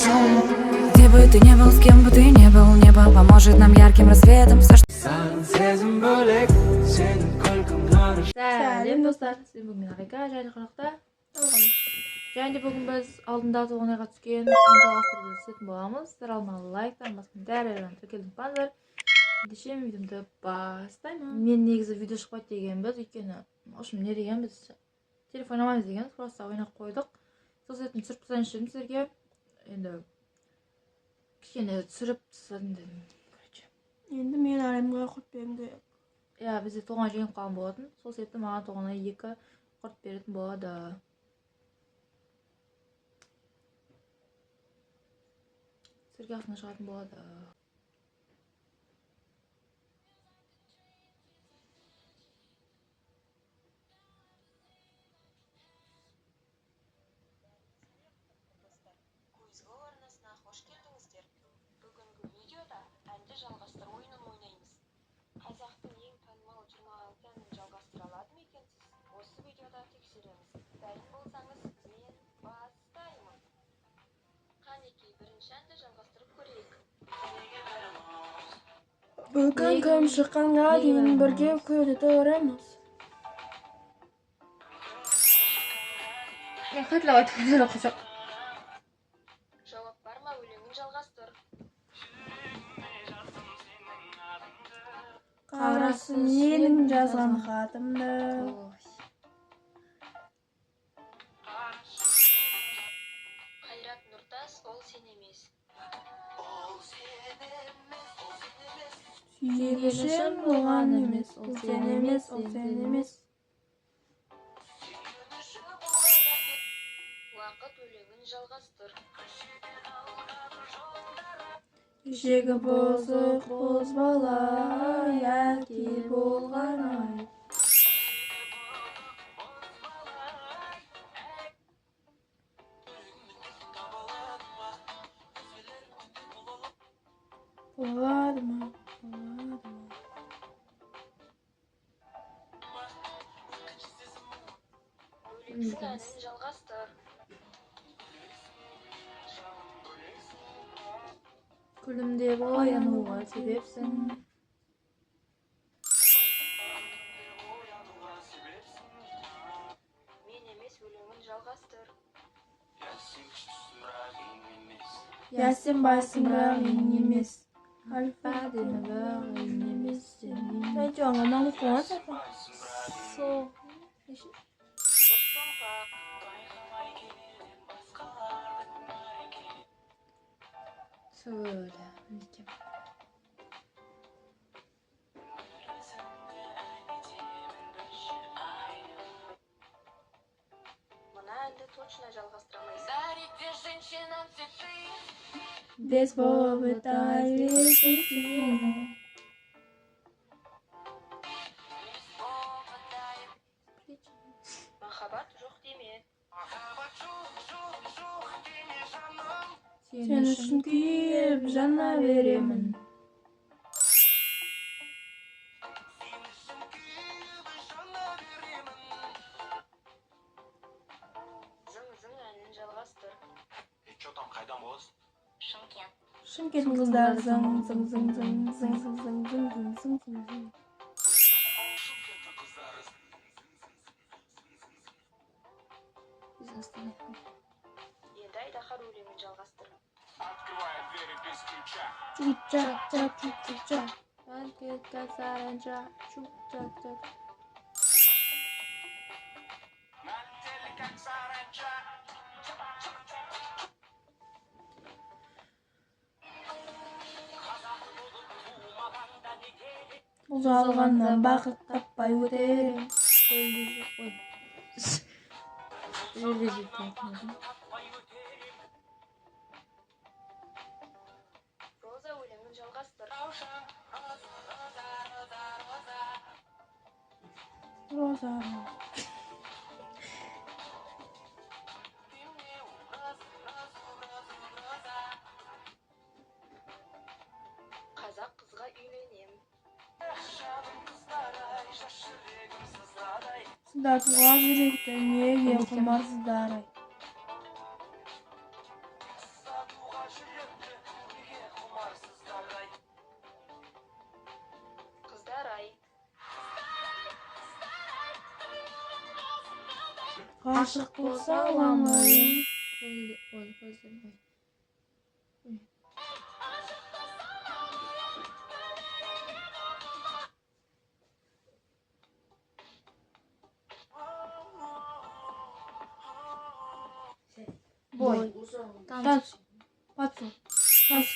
Где бы ты ни был, с кем бы ты ни был, небо поможет нам ярким рассветом. Все, что Саған сезім бөлек, сенің күлкің ғарыш. Сәлем, достар! Сіздер бүгін мен, Ақика, және қонақта Толған. Және де бүгін біз алдында Толғанайға түскен ән жалғастыруды түсетін боламыз. Сіздер алдын ала лайктан басқан, дәрі тіркеліп ұмытпаңыздар. Ендеше мен видеомды бастаймын. Мен негізі видео шықпайды дегенбіз, өйткені, в общем, не дегенбіз, телефон ойнамаймыз дегенбіз, просто ойнап қойдық. Сол себептен түсіріп тастайыншы дедім сіздерге. Енді кішкене түсіріп тастадым дедім, короче. Енді мен Әлемге құрт бергім керек. Иә, бізде Толғанай жеңіп қалған болатын, сол себепті маған Толғанай екі құрт беретін болады. Сіздерге астына шығатын болады. Достар, Куизгол арнасына қош келдіңіздер! Бүгінгі видеода әнді жалғастыру ойынын ойнаймыз. Қазақтың ең танымал 26 әнін жалғастыра алады ма екенсіз? Осы видеода тексереміз. Дайын болсаңыз, мен бастаймын. Қанекей, бірінші әнді жалғастырып көрейік. Бүгін кім шыққанға Неге дейін бірге бармыз? күте тұрамыз. Мен қайталап айтып кетеді. Жауап бар ма? Өлеңін жалғастыр. Қарашы менің жазған хатымды. Қайрат Нұртас, «Ол сен емес». Сүйгенішім болған емес, ол сен емес, ол сен емес. «Уақыт» өлеңін жалғастыр. Кешегі бұзық бозбала ай, әке болған ай. Болады ма, болады ма? «Бөлексің» әнін жалғастыр. Күлімдеп оянуға себепсің. «Мен емес» өлеңін жалғастыр. Я, сен байсың, бірақ ең емес. Альфа Әдемі, бірақ ең емес сен. Әйтеуір ананы қуан сәті. Сол неше? Топ томпақ. Сөйле, мінекей. Мына әнді точно жалғастыра алмайсың. Без повода без причины. «Махаббат жоқ деме». Сен үшін күйіп жана беремін. «Зың зың» әнін жалғастыр. Че там, қайдан боласың? Шымкент қыздары зың зың зың зың зың зың зың зың зың зың зың зың. Біз Астана. Енді «Айдаһар» өлеңін жалғастыр. Открывая двери без ключа. Чу ча ча чу чу ча. Саранча, чу ча ча. Налетели, как саранча. Бұл жалғаннан бақыт таппай өтерем. Көлде жоқ, ой. Жерде жететін едім. «Роза» өлеңін жалғастыр. Роза. «Қазақ қызға үйленем». Сыздатуға жүректі неге құмарсыздар ай? Қыздар ай. Ғашық болса аламын. Ой, көздерім, ой. Ой. Бой. Танц. Танц. Пацу. Танц.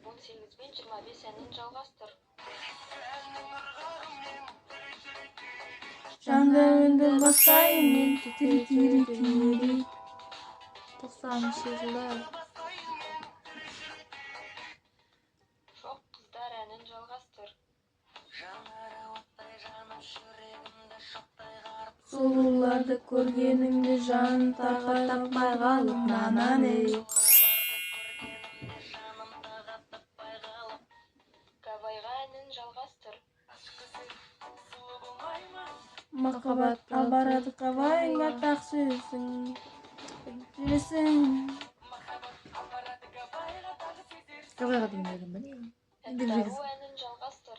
18 бен 25 әнін жалғастыр. Жанды үнді бастаймын мен. Тири тири тири. 90-жылдар. Шоқ қыздар әнін жалғастыр. Сұлуларды көргенімде жан тағат таппай қалып нанан ей. Гавайға әнін жалғастыр. Махаббат барады Гавайға, тақ сөзің жүресің. Гавайға деген өлең ба не? Енді Әнтару әнін жалғастыр.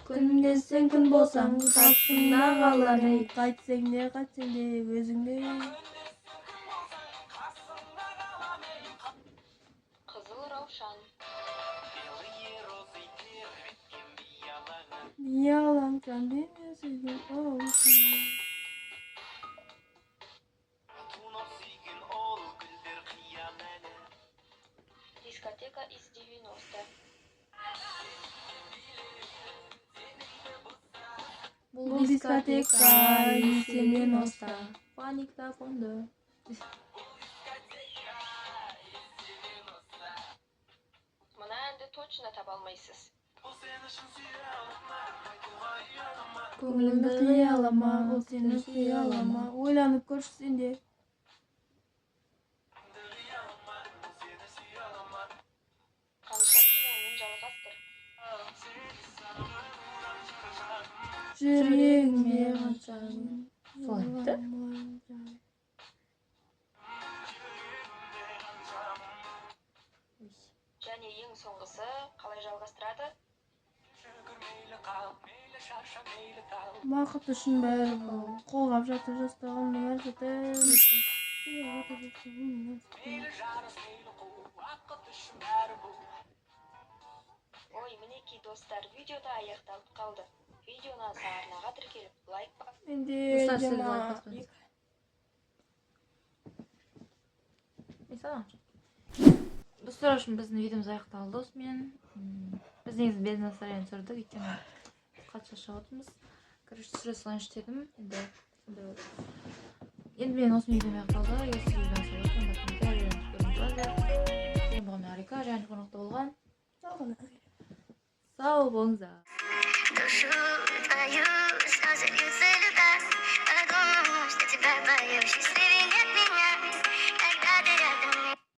Күн десең күн болсаң қасыңда қалар ей, қайтсең де қайтсең де өзіңде. Қызыл раушан. Yalan kendini sevgin olsun. Дискотека из 90. Бұл дискотека есенен оста. Паниктофонды. Мына әнді точно таба алмайсыз. Көңілімді қия алама, ол сені сүйе ала ма? Ойланып көрші сен де. Қанша күн әнін жалғастыр. Жүрегіме қанша Солай ма? Және ең соңғысы қалай жалғастырады? Бақыт үшін бәрі бұл. Қолғап жатып жастығымның әр сәті. Қолғап жатып жастығымның әр сәті. Ой, мінекей, достар, видеода аяқталып қалды. Видео ұнаса, арнаға тіркеліп, лайк Менде Достар, сіз 22. лайк баспаңыз. Мен саған. Достар, үшін біздің видеомыз аяқталды осымен. Біз негізі без настроения түсірдік, өйткені қатты шаршап отырмыз. Короче, түсіре салайыншы дедім. Енді сондай болды. Енді мен осымен видеом аяқталды. Егер сізге видео ұнаса, онда комментарий жазыңыздар. Сіздермен болған мен, Арика, және қонақта болған. Сау Сау болыңыздар. Душу твою слезы льются.